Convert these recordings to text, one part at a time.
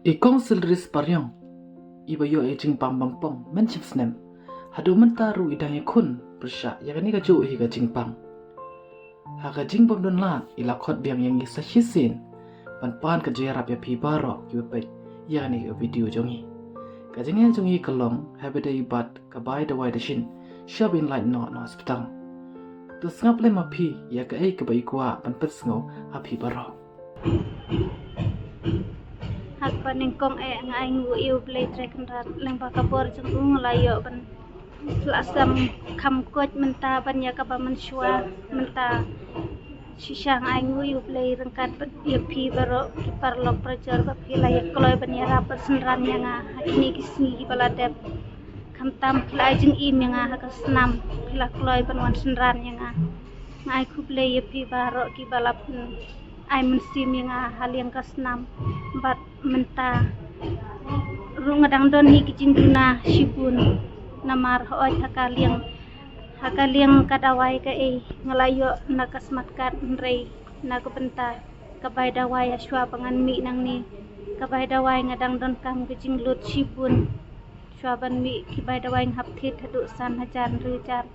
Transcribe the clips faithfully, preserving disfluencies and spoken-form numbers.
I Kong Sildaris Pariong, iba ïoh i jingpang bampong mynshem snem, haduh mynta ruh i dang ïakhun pyrshah ïa kane kajuh hi ka jingpang. Ha ka jingbymdon lad i la khot biang ïa ngi sa shisien ban pan ka jingïarap ïa phi baroh kiba peit ïa kane ka video jong ngi. Ka jingeh jong ngi ka long haba ïadei bad ka bai dawai dashin shwa ban leit noh na hospital. To sngap lem ma phi ïa kaei kaba i kwah ban pynsngew ha phi baroh. Ha kaba nyngkong eh nga ai nguh ïa U Blei Trai Kynrad lyngba ka bor jong u nga la ïoh ban la sam kham koit mynta ban ïa kaba mynshuwa mynta. Shisha nga ai nguh ïa U Blei ryngkat bad ïa phi baroh ki paralok parajor ba phi la ïa kloi ban ïarap ban synran ïa nga ha kine ki sngi kiba la dep. Khamtam phi la ai jingim ïa nga ha ka snam, phi la kloi ban wan synran ïa nga. Nga ai khublei ïa phi baroh kiba la ai mynsiem ïa nga ha liang ka snam bad mynta ruh nga dang don hi ki jingduna shibun. Namar hooid ha ka liang, ha ka liang ka dawai kaei nga la ïoh na ka Smart Card, hynrei na ka bynta ka bai dawai ha shuwa ba ngan mih nangne, ka bai dawai nga dang donkam ka jinglut shibun. Shuwa ban mih ki bai dawai nga hap thied haduh san hajar hynriew hajar.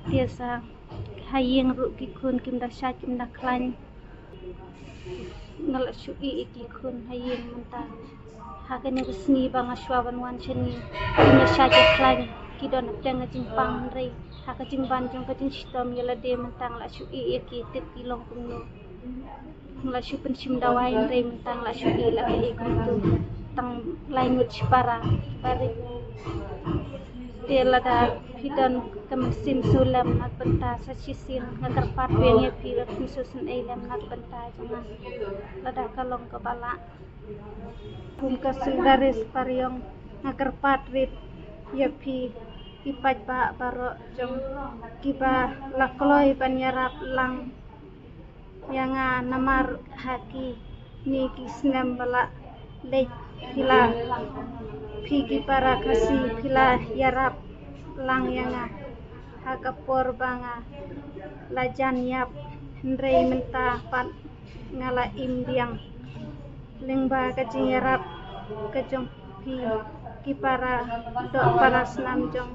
Te sa ha ïing ruh ki khun kim da shait kim da khlaiñ. Nga la shu ïeh ïa ki khun ha ïing mynta. Ha kane ka sngi ba nga shuwa ban wan shane, kim da shait da khlaiñ, ki don hapdeng ka jingpang, hynrei ha ka jingban jong ka jingshitom ïa lade mynta nga la shu ïeh ïa ki, tip ki long kumno. Nga la shu pynshim dawai hynrei mynta nga la shu ïeh la kaei kumtu. Tang lai ngut shipara, barit. Te lada phi don ka mynsiem sngewlem na ka bynta sa shisien, nga kyrpad biang ïa phi ba phin sngewsynei lem na ka bynta jong nga. Lada ka long kaba lah. Kum ka Sildaris Pariong, nga kyrpad rit ïa phi ki paidbah baroh jong kiba la kloi ban ïarap lang ïa nga namar ha kine ki snem ba la leit phi la, phi ki para Khasi phi la ïarap lang ïa nga ha ka por ba nga la jan ïap, hynrei mynta pat nga la im biang lyngba ka jingïarap ka jong phi ki para doh para snam jong,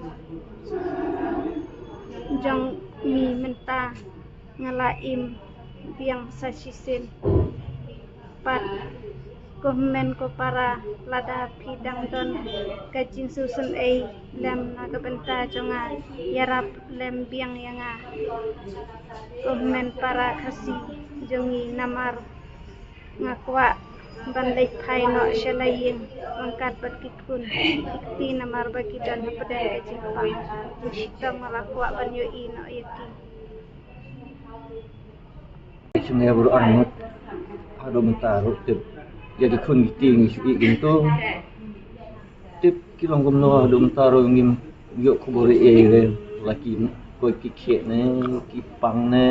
jong ngi mynta nga la im biang sa shisien. Pat ko hynmen ko para, lada phi dang don ka jingsngewsynei lem na ka bynta jong nga, ïarap lem biang ïa nga. Ko hynmen para Khasi jong ngi, namar nga kwah ban leit phai noh sha la ïing ryngkat bad ki khun ki kti, namar ba ki don hapdeng ka jingpang jingshitom, nga la kwah ban ïohi noh ïa ki. Shu ne bru armut haduh mynta ruh tip ïa ki khun ki kti ngi shu ïeh ki ntu. Tip ki long kumno haduh mynta ruh ngim ïoh khubor ei ei re. La ki koit ki khie ne ki pang ne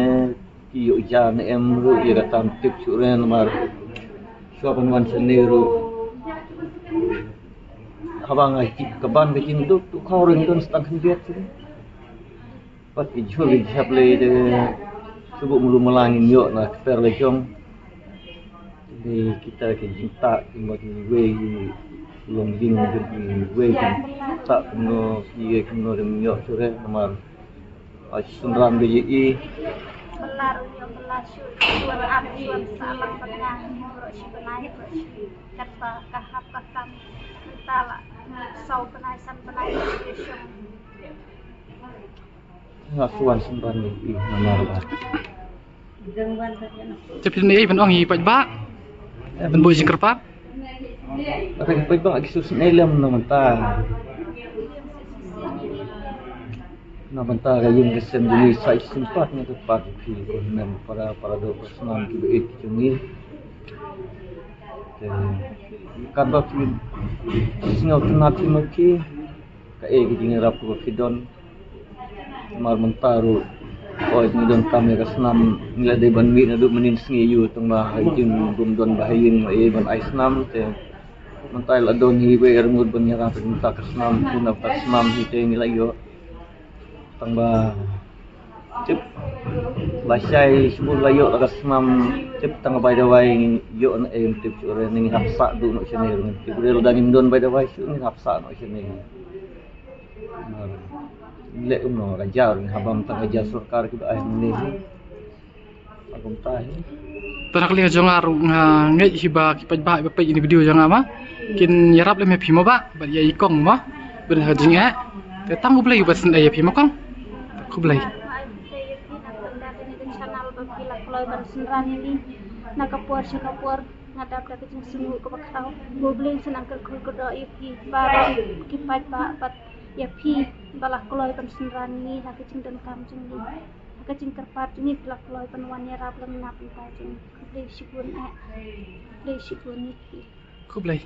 ki ïoh ja ne em ruh ïa kata ngim tip shuh re namar shuwa ban wan shane ruh haba nga tip ka ban ka jingduk tu khaw re ngi don stang khyndiat shuh. Pat ki jhur ki jhep lei de shu buh mulu mala ngin ïoh na kper la jong. Dei kita ki jingtah ki mut ngi wei ki long jing jong ngi wei ki tah kumno ki wei kumno de ngi ïoh shu re namar ai synran de i. Bala ruh ïoh bala shu shuan ap shuan sah lang bad nga, bro shi bnai bro shi katba ka hap ka kam. Mynta la saw bnai san bnai bro shi shong. Nga shu wan sngewbha ïa phi namar ba. Te phi don ei ban ong ïa i paidbah ban buh jingkyrpad? Ata ki paidbah ki sngewsynei lem na mynta. Na mynta ka ïing ka sem jong ngi sa shisien pat nga kyrpad ïa phi ko hynmen para para doh para snam kiba ïeit jong ngi. Te katba phi sngewtynnat ïa ma phi kaei ka jingïarap kaba phi don. Namar mynta ruh hooid ngi donkam ïa ka snam, ngi la dei ban mih naduh mynnin sngi aïu tang ba ha ïing bym don ba ha ïing ba ei ban ai snam. Te mynta la don hi wei arngut ban ïarap mynta ka snam, pynap ka snam hi te ngi la ïoh tang ba Tip. Ba shai shu la ïoh la ka snam tip tang bai dawai ïoh na em tip shu re ngi hap sa du no shane ngi tip re da ngim don bai dawai shu ngi hap sa no shane. Lek um no ka jar ngi habam tang ka jar sorkar ki ba ai ni. Akum tai. Tara kali jong nga ru nga ngai hi ba ki paj ba ba paj ini video jong nga ma. Kin yarap le me phi mo ba ba ya ikong ma. Ben ha jing eh. Te tang u blai ba sen ya phi ma kong. Khublei. Ai phi te ïa phi na ka dak ïa ka channel ba phi la kloi ban synran ïa ngi na ka por sha ka por nga dap da ka jingsngew kaba khraw. Khublei sngewbha kyrkhu kyrdoh ïa phi baroh ki paidbah bad ïa phi ba la kloi ban synran ïa ngi ha ka jingdonkam jong ngi ha ka jingkyrpad jong ngi phi la kloi ban wan ïarap lem na bynta jong ngi. Khublei shibun eh. Khublei shibun ïa phi. Khublei.